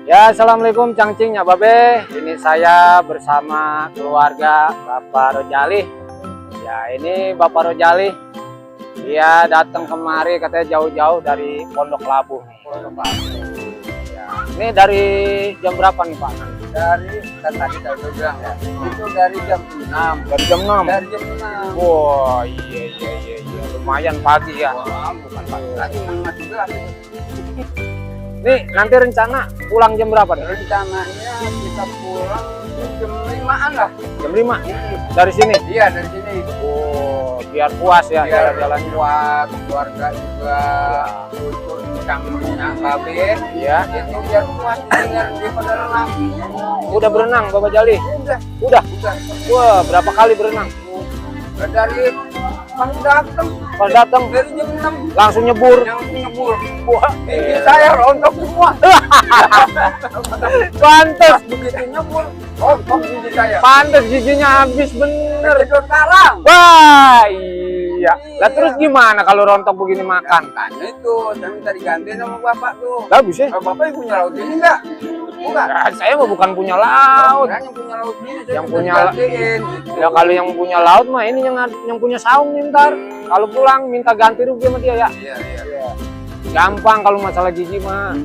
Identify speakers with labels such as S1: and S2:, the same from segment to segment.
S1: Ya, assalamualaikum Cangcing ya Babe. Ini saya bersama keluarga Bapak Rojali. Ya, ini Bapak Rojali. Dia datang kemari katanya jauh-jauh dari Pondok Labu nih. Ya, ini dari jam berapa nih Pak?
S2: Dari kan tadi saya udah bilang ya, itu dari jam 6.
S1: Dari jam 6.
S2: Dari jam 6.
S1: Wah, iya. Lumayan pagi ya.
S2: Wah, bukan pagi lagi, masih gelap.
S1: Nih, nanti rencana pulang jam berapa nih?
S2: Rencananya kita pulang jam 5-an lah.
S1: Jam 5 dari sini.
S2: Iya, dari sini.
S1: Oh, biar puas ya
S2: Biar
S1: jalan-jalan.
S2: kuat, keluarga juga untuk income-nya Babe.
S1: Iya.
S2: Itu biar puas dengar dia pada renang.
S1: Udah berenang Bapak Jali?
S2: Udah.
S1: Udah. Wah, berapa kali berenang?
S2: Dari pas datang,
S1: Pas datang
S2: dari jam 6
S1: langsung nyebur.
S2: yang nyebur.
S1: Wah,
S2: Gigi saya rontok semua.
S1: pantes,
S2: Begitu nyebur, rontok gigi saya.
S1: pantes giginya habis bener.
S2: Tidur karang.
S1: Wah, iya. Lah terus gimana kalau rontok begini makan?
S2: Makanya itu, saya minta diganti sama bapak tuh.
S1: Bagus ya.
S2: Bapak yang punya laut ini enggak? Bukan.
S1: Ya, saya mah bukan punya laut.
S2: Orang yang punya laut ini saya
S1: Yang
S2: minta
S1: punya
S2: digantiin, gitu.
S1: Ya kalau yang punya laut mah ini yang punya saung nih ntar. Kalau pulang minta ganti rugi sama dia ya.
S2: Iya.
S1: Gampang kalau masalah gigi mah.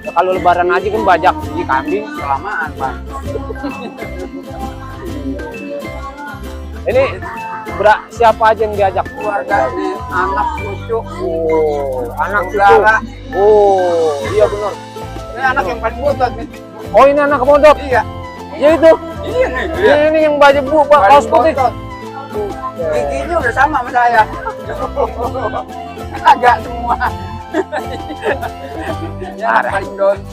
S1: Ya, kalau lebaran aja kan bajak gigi kambing.
S2: Kelamaan, Pak.
S1: Ini siapa aja yang diajak?
S2: Keluarga ini, anak cucu.
S1: Oh, anak
S2: saudara.
S1: cucu. Oh, iya benar.
S2: Ini anak yang paling botak nih.
S1: Oh, ini anak pondok.
S2: Iya.
S1: Ya itu.
S2: Iya nih.
S1: Ini yang baju Pak kaos putih.
S2: Giginya udah sama saya. Agak semua. Ya,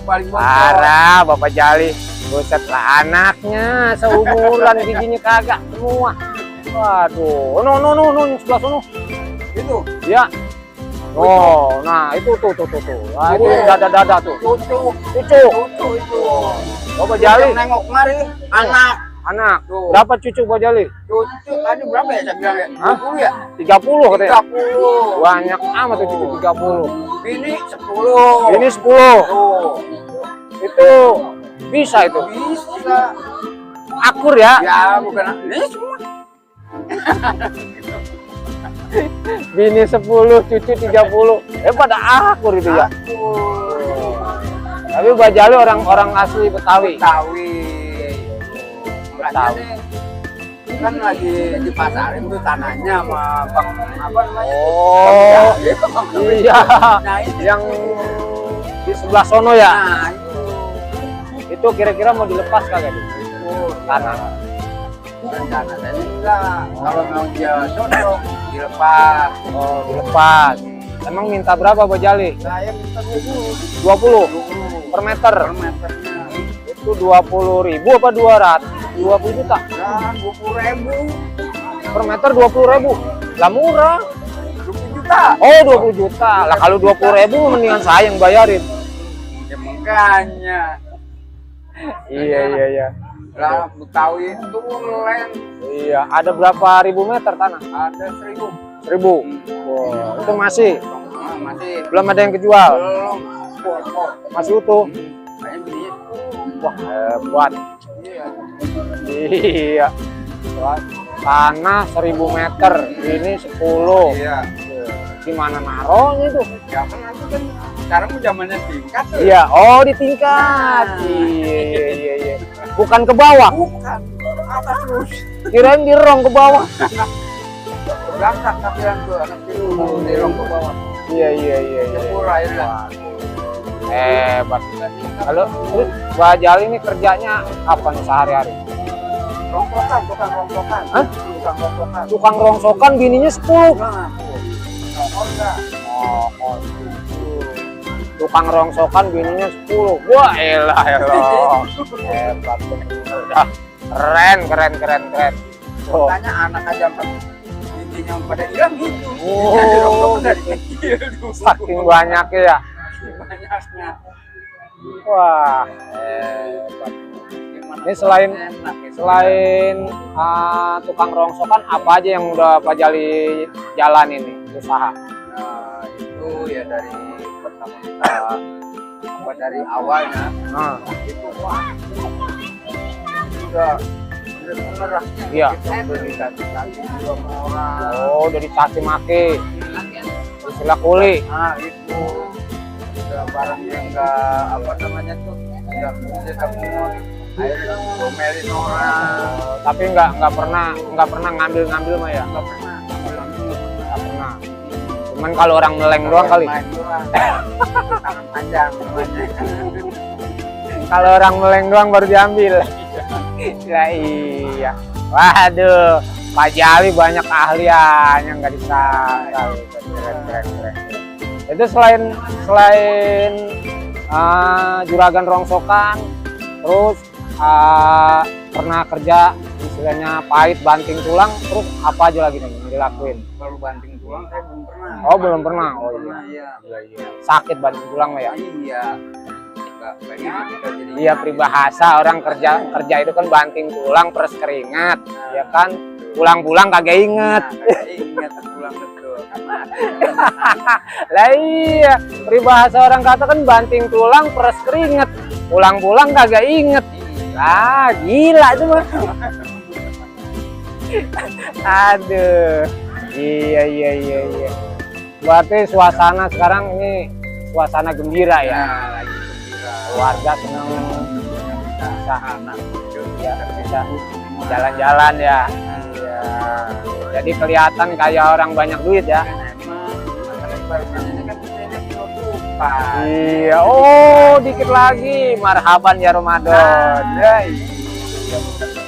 S2: paling botak.
S1: Parah, Bapak Jali. Buset lah anaknya seumuran giginya kagak semua. Waduh, no, yang sebelah sono.
S2: Itu.
S1: Ya. Oh, nah itu tuh. Nah, itu dada tuh.
S2: Cucu
S1: Cucu.
S2: itu.
S1: Bapak Jali.
S2: Nengok kemari, anak.
S1: Tuh. Berapa cucu Bapak Jali?
S2: Cucu tadi berapa ya saya bilang ya?
S1: Hah?
S2: 20 ya?
S1: 30 katanya.
S2: 30.
S1: Banyak amat tuh cucu 30.
S2: Ini 10.
S1: Ini 10.
S2: Tuh.
S1: Itu bisa itu.
S2: Bisa.
S1: Akur ya.
S2: Ya, bukan. Ini semua.
S1: Bini 10, cucu 30. Pada akur itu ya. Tapi Bapak Jali orang asli Betawi.
S2: Makanya nih, kan lagi dipasarin tuh tanahnya sama Bang apa namanya?
S1: Oh,
S2: Bang
S1: iya.
S2: Nah, ini.
S1: Yang di sebelah sono ya.
S2: Nah,
S1: Itu kira-kira mau dilepas kagak tuh? Tanah.
S2: rencana saya enggak. Kalau mau dia cocok dilepas.
S1: Oh, dilepas. Emang minta berapa Bapak Jali?
S2: Saya minta 20
S1: 20 per meter.
S2: per meternya.
S1: Itu 20.000 apa 200? 20 juta.
S2: Ya, 20.000.
S1: Per meter 20.000. Lah murah.
S2: 20 juta.
S1: Oh, 20 juta. Lah kalau 20.000 mendingan saya yang bayarin.
S2: Ya makanya.
S1: Iya.
S2: Lah Betawi itu land
S1: Iya, ada berapa ribu meter tanah?
S2: ada 1.000.
S1: 1.000. Wow, itu masih
S2: Masih
S1: belum ada yang kejual.
S2: belum pokok.
S1: Masih utuh.
S2: Kayaknya bininya.
S1: Wah, hebat.
S2: Iya.
S1: Iya. Wah, tanah 1.000 meter, ini 10.
S2: Iya.
S1: Gimana naronya itu?
S2: Ya kan nanti kan sekarang zamannya tingkat tuh.
S1: Iya, oh di tingkat. Iya. Bukan ke bawah.
S2: Bukan atas terus.
S1: Kirain dirong ke bawah.
S2: Berangkat kafiran tuh anak itu mau dirong ke bawah.
S1: Iya.
S2: Jebur airnya.
S1: Hebat. Kalau terus Pak Jali ini kerjanya apa nih sehari-hari?
S2: Tukang rongsokan.
S1: Hah?
S2: Tukang rongsokan.
S1: Tukang rongsokan bininya 10.
S2: Nah, enggak.
S1: Oh, tukang rongsokan bininya 10. Wah, elah. Hebat bener dah. Keren. Oh.
S2: Makanya anak aja giginya pada hilang gitu.
S1: Oh.
S2: Jadi rongsokan dari kecil dulu.
S1: Saking banyaknya ya.
S2: Banyaknya.
S1: Wah, hebat.
S2: Gimana
S1: Ini selain
S2: enak gitu.
S1: tukang rongsokan apa aja yang udah Pak Jali jalanin nih usaha?
S2: Nah, itu ya dari pertama kita apa dari awalnya
S1: Nah,
S2: itu wah, udah bener-bener lah.
S1: iya.
S2: Kita udah dikasih juga sama orang.
S1: Oh, udah dicaci maki. Istilah kuli.
S2: Nah itu udah barang yang nggak apa namanya tuh nggak bisa kamu akhirnya ngomelin orang.
S1: Tapi nggak pernah ngambil mah ya.
S2: Nggak pernah.
S1: Nggak pernah. Cuman kalau orang meleng doang kali.
S2: Main doang. Tangan panjang namanya.
S1: Kalau orang meleng doang baru diambil. Ya iya. Waduh, Pak Jali banyak keahliannya nggak disangka. Keren. Itu selain juragan rongsokan, terus pernah kerja istilahnya pahit banting tulang, terus apa aja lagi nih yang dilakuin?
S2: Kalau banting tulang saya belum pernah.
S1: Oh belum pernah. Oh
S2: Pernah,
S1: iya.
S2: iya.
S1: Sakit banting tulang mah ya.
S2: Iya. Nggak gitu kita jadi.
S1: Iya, peribahasa orang kerja itu kan banting tulang peres keringat, ya kan? Pulang-pulang kagak inget.
S2: Nah, ingat pulang betul. Karena
S1: Lah iya, peribahasa orang kata kan banting tulang peres keringat, pulang-pulang kagak inget. Ah, gila itu mah. Aduh. Iya. Berarti suasana sekarang ini suasana gembira ya.
S2: ya lagi gembira.
S1: Keluarga senang
S2: Bisa anak cucu
S1: ya, bisa jalan-jalan ya. Iya. Jadi kelihatan kayak orang banyak duit ya.
S2: Emang ini kan ini belum lupa.
S1: Iya. Oh, dikit lagi. Marhaban ya Ramadan. Ya, iya.